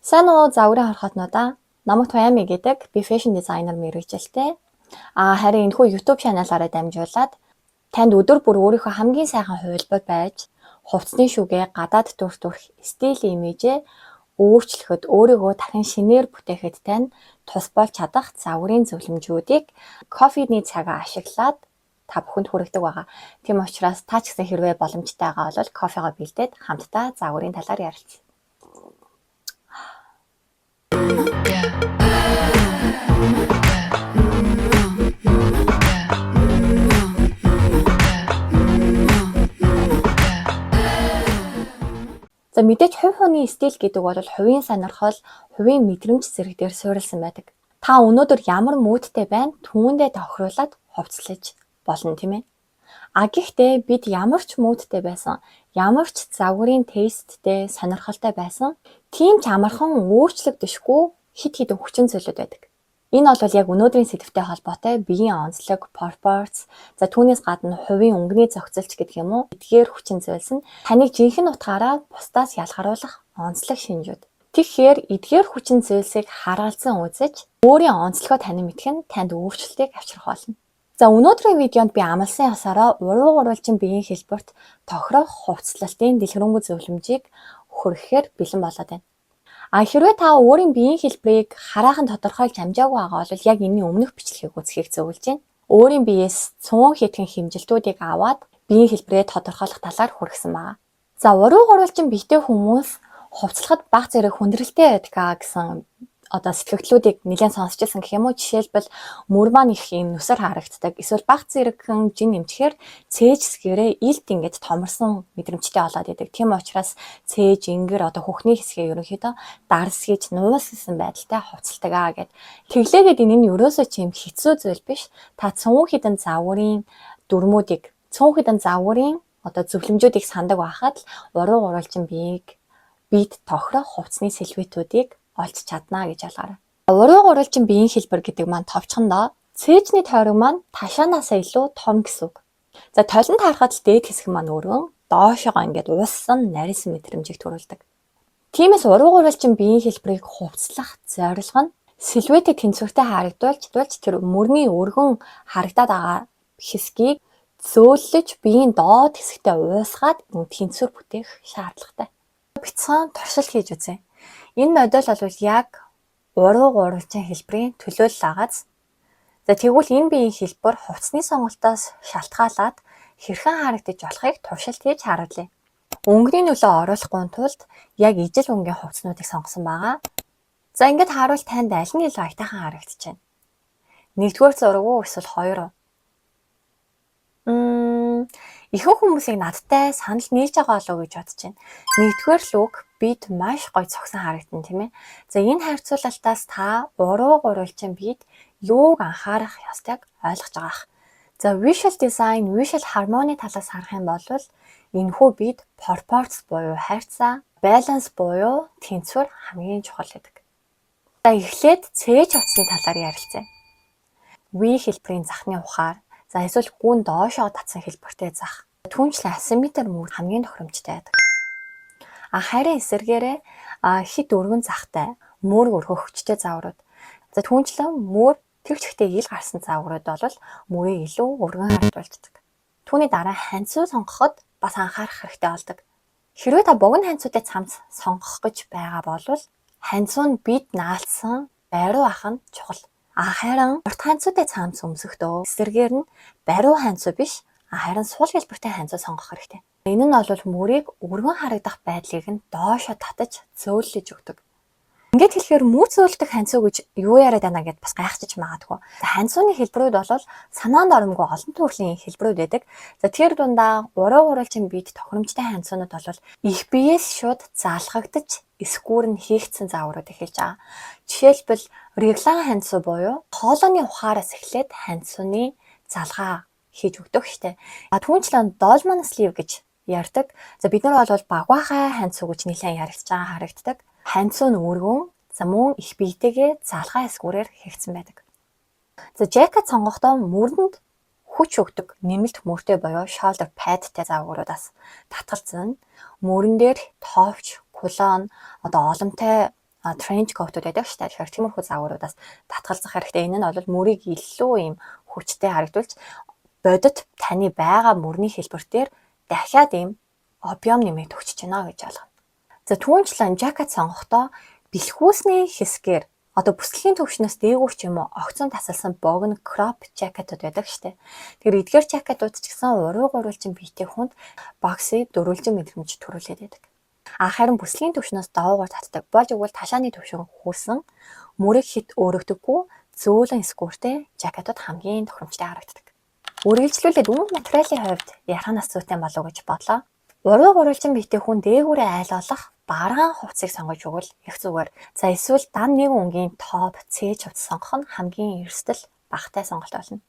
Сайн уу, загварын хорхоотнуудаа. Намайг Туями гэдэг. Би fashion designer мэргэжилтэй. Харин энэхүү YouTube channel-аараа дамжуулаад танд өдөр бүр өөрийнхөө хамгийн сайхан хувилбар байж, хувцсны шүүгээ гадаад дүр төрх, стил имижээ өөрчлөхөд, өөрийгөө дахин шинээр бүтээхэд тань тус болж чадах загварын зөвлөмжүүдийг кофений цагаа ашиглаад та бүхэнд хүргэдэг байгаа. Тийм учраас та ч гэсэн хэрвээ боломжтой байгаа бол кофегоо бэлдээд хамтдаа загварын талаар ярилцъя. За, мэдээж хувь хүний стил гэдэг бол хувийн сонирхол, хувийн мэдрэмж зэрэг дээр суурилсан байдаг. Та өнөөдөр ямар mood тэй байна, түүндээ тохируулаад хувцаслаж болно, тийм ээ. А гэхдээ бид ямар ч mood тэй байсан, ямар ч загварын taste тэй, сонирхолтой байсан, тийм ч амархан өөрчлөгдөшгүй хэд хэдэн хүчин зүйлүүд байдаг. Энэ бол яг өнөөдрийн сэдэвтэй холбоотой биеийн онцлог, пропорц, за түүнээс гадна хувийн өнгөний зохицолч гэдэг юм уу? Эдгээр хүчин зүйлс нь таныг жинхэнэ утгаараа бусдаас ялгаруулах онцлог шинжүүд. Тэгэхээр эдгээр хүчин зүйлсийг харгалзан үзэж, өөрийн онцлогоо танин мэдэх нь танд өөрчлөлтийг авчрах болно. За, өнөөдрийн видеонд би амласан ёсороо уруу гурвалжин биеийн хэлбэрт тохирох хувцаслалтын дэлгэрэнгүй зөвлөмжийг хүргэхээр бэлэн болоод байна. А хэрвээ та өөрийн биеийн хэлбэрийг хараахан тодорхойлж амжаагүй байгаа бол яг энэний өмнөх бичлэгийг үзэхийг зөвлөж байна. Өөрийн биеэс цөөн хэдхэн хэмжилтүүдийг аваад биеийн хэлбэрээ тодорхойлох талаар хүргэсэн байна. За, уруу гурвалжин биетэй хүмүүс хувцаслахад бага зэрэг хүндрэлтэй байдаг гэсэн одоо сэтгэгдлүүдийг нэлээд сонсч ирсэн гэх юм уу. Жишээлбэл, мөр маань их юм нүсэр харагддаг. Эсвэл бага зэрэгхэн жин нэмчихээр цээж хэсгээрээ илт ингээд томорсон мэдрэмжтэй болоод идэг. Тийм учраас цээж, ингэр, одоо хөхний хэсгээ ерөнхийдөө дарсгийж нууссан байдалтай хувцалдаг аа гэд. Тэглээгээд энэ нь ерөөсөө ч юм хэцүү зүйл биш. Та цөөн хэдэн загварын дүрмүүдийг, цөөн хэдэн загварын одоо зөвлөмжүүдийг сандаг байхад л уруу гурвалжин биеийг биед тохирох хувцсны силуэтүүдийг олж чаднаа гэж ойлгоорой. Уруу гурвалжин биеийн хэлбэр гэдэг маань товчхондоо цээжний тойрог маань ташаанаасаа илүү том гэсэн үг. За, толинд харахад л дээд хэсэг маань өргөн, доошоогоо ингээд ууссан, нарийсан мэдрэмжийг төрүүлдэг. Тиймээс уруу гурвалжин биеийн хэлбэрийг хувцлах зорилго нь силуэтийг тэнцвэртэй харагдуулж, тэр мөрний өргөн харагдаад байгаа хэсгийг зөөллөж, биеийн доод хэсэгтээ уусгаад тэнцвэр бүтээх шаардлагатай. Бяцхан туршилт хийж үзье. Энэ модель бол яг уруу гурвалжин хэлбэрийн төлөөлөл агааз. За, тэгвэл энэ биеийн хэлбэр хувцсны сонголтоос шалтгаалаад хэрхэн харагдаж болохыг туршилт хийж харуулъя. Өнгөний нөлөө оруулахгүй тулд яг ижил өнгийн хувцснуудыг сонгосон байгаа. За, ингээд харуул танд аль нь илүү аятайхан харагдаж байна? Нэгдүгээр зураг уу, эсвэл хоёр уу? Ихэнх хүмүүсийг надтай санал нийлж байгаа болов уу гэж бодож байна. Нэгдүгээр look бид маш гоё цогсон харагдана, тийм ээ. За, энэ харьцуулалтаас та уруу гурвалжин биед юуг анхаарах ёстойг ойлгож байгаа ах. За, visual design, visual harmony талаас харах юм бол энэхүү бид пропорц буюу хайрцаа, balance буюу тэнцвэр хамгийн чухал гэдэг. За, эхлээд цээж хувцсны талаар ярилцъя. V хэлбэрийн захны ухаар, за эсвэл гүн доошоо татсан хэлбэртэй зах. Түүнчлэн асимметр мөр хамгийн тохиромжтой байдаг. А харин эсэргээрээ хэт өргөн захтай, мөр өргөх хүчтэй загварууд. За, түүнчлэн мөр тэр чигтээ ил гарсан загварууд бол мөрийг илүү өргөн харагдуулдаг. Түүний дараа ханцуу сонгоход бас анхаарах хэрэгтэй болдог. Хэрвээ та богино ханцуутай цамц сонгох гэж байгаа бол ханцуу нь бид наалдсан бариу ах нь чухал. А харин урт ханцуутай цамц өмсөхдөө эсэргээр нь бариу ханцуу биш, харин сул хэлбэртэй ханцуу сонгох хэрэгтэй. Энэ нь бол мөрийг өргөн харагдах байдлыг нь доошо татаж зөөллөж өгдөг. Ингээд хэлэхээр мөр зөөлдөг ханцуу гэж юу яриад байна гэд бас гайхчих магадгүй. Ханцууны хэлбэрүүд бол санаанд оромгүй олон төрлийн хэлбэрүүд байдаг. За, тэр дундаа уруу гурвалжин биед тохиромжтой ханцуунууд бол их биеэс шууд залгагдаж эсгүүр нь хийгдсэн загварууд эхэлж байгаа. Жишээлбэл, реглан ханцуу буюу хоолойны ухаараас эхлээд ханцууны залгаа хийж өгдөг штэ. А түүнчлэн dolman sleeve гэж ярьдаг. За, бид нар бол багваахай ханцуу гэж нэлээд яригдж байгаа харагддаг. Ханцуу нь өргөн, за мөн их биетэйгээ залгаа эсгүүрээр хийгдсэн байдаг. За, жакет сонгохдоо мөрөнд хүч өгдөг нэмэлт мөртэй буюу shoulder pad-тай загваруудаас татгалзан, мөрөн дээр товч, кулон, одоо оломтой Trench coat-ууд байдаг шүү дээ. Тэгэхээр тиймэрхүү загваруудаас татгалзах хэрэгтэй. Энэ нь бол мөрийг илүү юм хүчтэй харагдуулж, бодит таны байгаа мөрний хэлбэр дээр дахиад ийм объем нэмээд өгч байна гэж ойлгоно. За, түүнчлэн жакет сонгохдоо бэлхүүсний хэсгээр, одоо бүслэгийн төвшнөөс дээгүүр ч юм уу огцон тасалсан богино crop жакетууд байдаг штэ. Тэгэхээр эдгээр жакетууд ч гэсэн уруу гурвалжин биетэй хүнд boxy, дөрвөлжин мэдрэмж төрүүлээд байдаг. А харин бүслэгийн төвшнөөс доогуур татдаг. Болж өгвөл ташааны төвшин хүрсэн, мөрийг хэт өөрөгдөггүй зөөлөн эсгүүртэй жакетууд хамгийн тохиромжтой харагддаг. Үргэлжлүүлээд өнгө материалын хувьд ярих зүйтэй болов уу гэж бодлоо. Уруу гурвалжин биетэй хүн дээгүүрээ айл болох бараан хувцсыг сонгож өгвөл их зүгээр. За, эсвэл дан нэг өнгийн топ, цээж хувцас сонгох нь хамгийн эрсдэл багатай сонголт болно.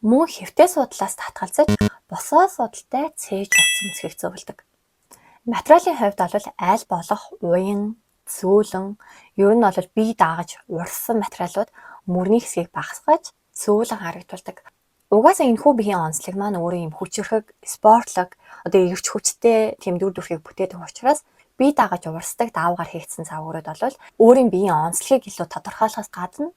Мөн хэвтэй суудлаас татгалзаж, босоо суудалтай цээж хувцас өмсөхийг зөвлөдөг. Материалын хувьд бол аль болох уян, зөөлөн, ер нь бол бие даагаж урссан материалууд мөрний хэсгийг багасгаж, зөөлөн харагдуулдаг. Угаасаа энэхүү биеийн онцлог маань өөрөө юм хүчирхэг, спортлог, одоо эрч хүчтэй тийм дүр төрхийг бүтээдэг учраас бие даагаж урсдаг даавгаар хийгдсэн загварууд бол өөрийн биеийн онцлогийг илүү тодорхойлохоос гадна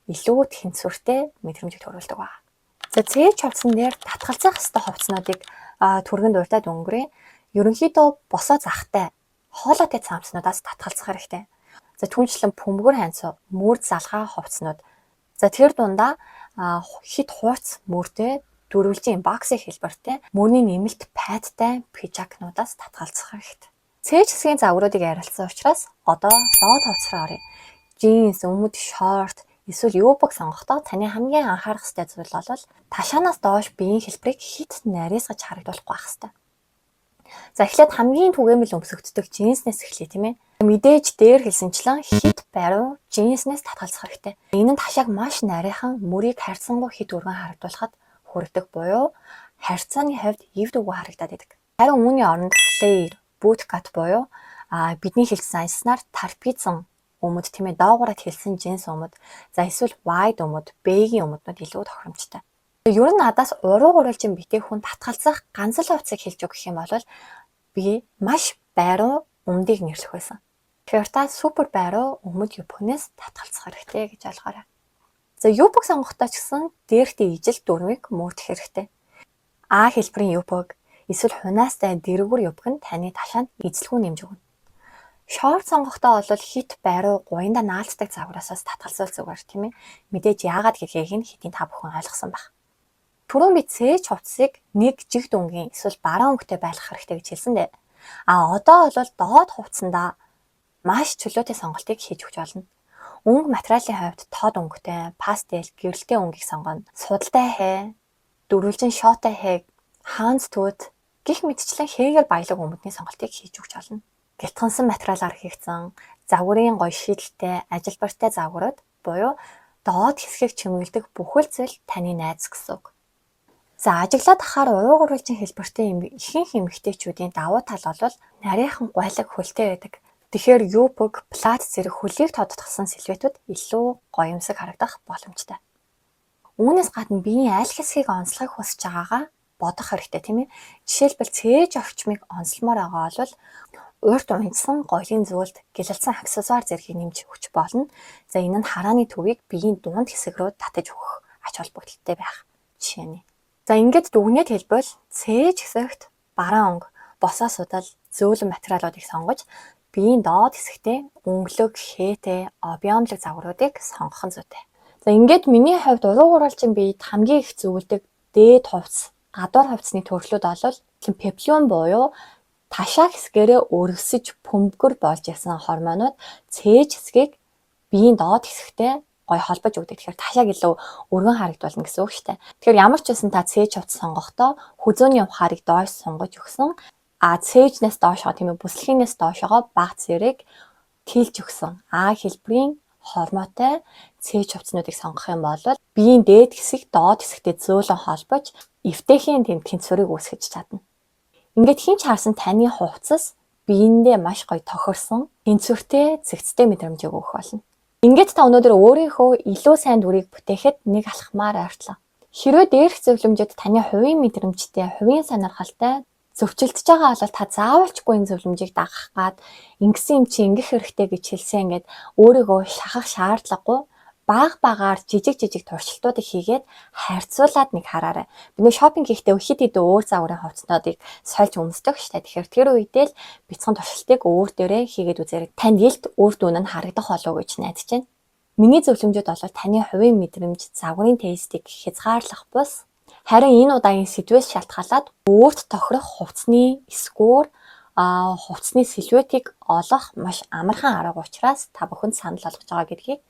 илүү тэнцвэртэй мэдрэмжийг төрүүлдэг байна. За, цээж хувцсан дээр татгалзах ёстой хувцснуудыг түргэн дурдаад өнгөрье. Ерөнхийдөө босоо захтай, хоолойтой цамцнуудаас татгалзах хэрэгтэй. За, түүнчлэн бөмбөгөр ханцуу, мөр залгаа хувцснууд. За, тэр дундаа хэт хууц мөртэй, дөрвөлжин boxy хэлбэртэй, мөрний нэмэлт пайдтай пижакнуудаас татгалзах хэрэгтэй. Цээж хэсгийн загваруудыг ярилцсан учраас одоо доод хувцас руу оръё. Джинс, өмд, шорт эсвэл юбок сонгохдоо таны хамгийн анхаарах ёстой зүйл бол ташаанаас доош биеийн хэлбэрийг хэт нарийсгаж харагдуулахгүй байх ёстой. За, эхлээд хамгийн түгээмэл өмсөгддөг джинснээс эхлэе, тийм ээ. Мэдээж дээр хэлсэнчлэн хэт бариу джинснээс татгалзах хэрэгтэй. Энэ нь ташааг маш нарийхан, мөрийг харьцангуй хэт өргөн харагдуулахад хүргэдэг буюу харьцааны хувьд эвд үгүй харагдаад байдаг. Харин үүний оронд flare, boot cut буюу бидний хэлсэн аяснаар трапецэн өмд, тийм ээ, доогуураа тэлсэн джинс өмд, за эсвэл wide өмд, baggy өмднүүд илүү тохиромжтой. Ер нь надаас уруу гурвалжин биетэй хүн татгалзах ганц л хувцсыг хэлж өгөх юм бол би маш бариу өмдийг нэрлэх байсан. Тэгэхээр та супер бариу өмд, юбкнээс татгалзах хэрэгтэй гэж ойлгоорой. За, юбок сонгохдоо ч гэсэн дээрхтээ ижил дүрмийг мөрдөх хэрэгтэй. А хэлбэрийн юбок эсвэл хунаастай дэргүр юбок нь таны ташаанд эзэлхүү нэмж өгнө. Шорт сонгохдоо бол хэт бариу, гуянда наалддаг загвараасаас татгалзуул зүгээр, тийм ээ. Мэдээж яагаад гэдгийг нь хэдийн та бүхэн ойлгосон байх. Түрүүн би цээж хувцсыг нэг жигд өнгийн эсвэл бараан өнгөтэй байлгах хэрэгтэй гэж хэлсэн дээ. А одоо бол доод хувцсандаа маш чөлөөтэй сонголтыг хийж өгч болно. Өнгө материалын хувьд тод өнгөтэй, пастел, гэрэлтэй өнгийг сонгоно. Судалтай хээ, дөрвөлжин шоотой хээ, houndstooth гэх мэтчлэн хээгээр баялаг өмдний сонголтыг хийж өгч болно. Гялтгансан материалаар хийгдсэн, загварын гоё шийдэлтэй, ажилбартай загварууд буюу доод хэсгийг чимэглэдэг бүхэл зүйл таны найз гэсэн үг. За, ажиглаад ахаар уруу гурвалжин хэлбэртэй ихэнх эмэгтэйчүүдийн давуу тал бол нарийхан гуайлаг хөлтэй байдаг. Тэгэхээр юбок, плат зэрэг хөлийг тодотгосон силуэтүүд илүү гоёмсог харагдах боломжтой. Үүнээс гадна биеийн аль хэсгийг онцлохыг хүсэж байгаагаа бодох хэрэгтэй, тийм ээ. Жишээлбэл, цээж орчмыг онцлмоор байгаа бол урт унжсан голын зүйлд гялалзсан аксессуар зэргийг нэмж өгч болно. За, энэ нь харааны төвийг биеийн дунд хэсэг рүү татаж өгөх ач холбогдолтой байх жишээ нь. За, ингээд дүгнээд хэлбэл цээж хэсэгт бараан өнгө, босоо судал, зөөлөн материалуудыг сонгож, биеийн доод хэсэгтээ өнгөлөг, хээтэй, объемлог загваруудыг сонгох нь зүйтэй. За, ингээд миний хувьд уруу гурвалжин биед хамгийн их зөвлөдөг дээд хувцас, гадуур хувцсны төрлүүд бол пеплум буюу ташаа хэсгээрээ өргөсөж бөмбөгөр болж явсан хормойнууд цээж хэсгийг биеийн доод хэсэгтээ гоё холбож өгдөг. Тэгэхээр ташааг илүү өргөн харагдуулна гэсэн үг шүү дээ. Тэгэхээр ямар ч байсан та цээж хувцас сонгохдоо хүзүүний ухаарыг доош сунгаж өгсөн. А цээжнээс доошоо, тийм ээ, бүслэхийнээс доошоогоо бага зэрэг тэлж өгсөн. А хэлбэрийн хормойтой цээж хувцснуудыг сонгох юм бол биеийн дээд хэсэг доод хэсэгтээ зөөлөн холбож, эвтэйхэн тийм тэнцвэрийг үүсгэж чадна. Ингээд хэн ч харсан таны хувцас биендээ маш гоё тохирсон, тэнцвэртэй, зэгцтэй мэдрэмжийг өгөх болно. Ингээд та өнөөдөр өөрийнхөө илүү сайн дүрийг бүтээхэд нэг алхмаар ойртлоо. Хэрвээ дээрх зөвлөмжүүд таны хувийн мэдрэмжтэй, хувийн сонирхолтой Зөрчилдөж байгаа бол та заавалчгүй энэ зөвлөмжийг дагах гад ингэсэн юм чи ингэх хэрэгтэй гэж хэлсэн ингээд өөрийгөө шахах шаардлагагүй, баг багаар жижиг жижиг туршилтуудыг хийгээд харьцуулаад нэг хараарай. Бид нэг shopping хийхдээ хэд хэдэн өөр загварын хувцснуудыг сольж өмсдөг штэ. Тэгэхээр тэр үедээ л бяцхан туршилтыг өөр дээрээ хийгээд үзээрэй. Танд илт үр дүн нь харагдах болов уу гэж найдаж байна. Миний зөвлөмжүүд бол таны хувийн мэдрэмж, загварын taste ийг хязгаарлах бус, харин энэ удаагийн сэдвээс шалтгаалаад өөрт тохирох хувцсны score, хувцсны силуэтийг олох маш амархан арга учраас та бүхэнд санал болгож байгаа гэдгийг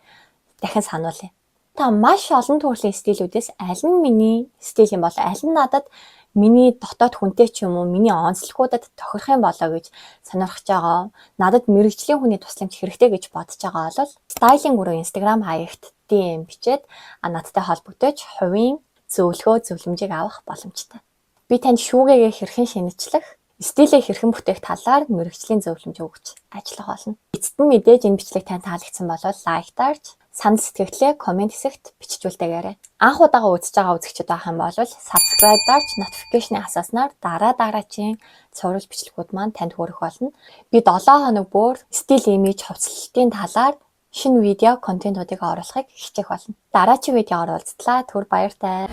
дахин сануулъя. Та маш олон төрлийн стилүүдээс аль нь миний стил юм бол, аль нь надад, миний дотоод хүнтэй ч юм уу, миний онцлогуудад тохирох юм болоо гэж сонирхож байгаа, надад мэргэжлийн хүний тусламж хэрэгтэй гэж бодож байгаа бол Styling Guru Instagram хаягт DM бичээд надтай холбогдож хувийн зөвлөгөө, зөвлөмжийг авах боломжтой. Би танд шүүгээгээ хэрхэн шинэчлэх, стилээ хэрхэн бүтээх талаар мэргэжлийн зөвлөмж өгч ажиллах болно. Эцэст нь мэдээж энэ бичлэг танд таалагдсан бол like дарж, санал сэтгэгдлээ comment хэсэгт бичиж үлдээгээрэй. Анх удаага үзэж байгаа үзэгчид байх юм бол subscribe дарж, notification-ыг асааснаар дараа дараачийн цуврал бичлэгүүд маань танд хүрэх болно. Би 7 хоног бүр стил, имиж, хувцаслалтын талаар шинэ видео контентуудыг оруулахыг хичээх болно. Дараачийн видеоор уулзтлаа. Түр баяртай.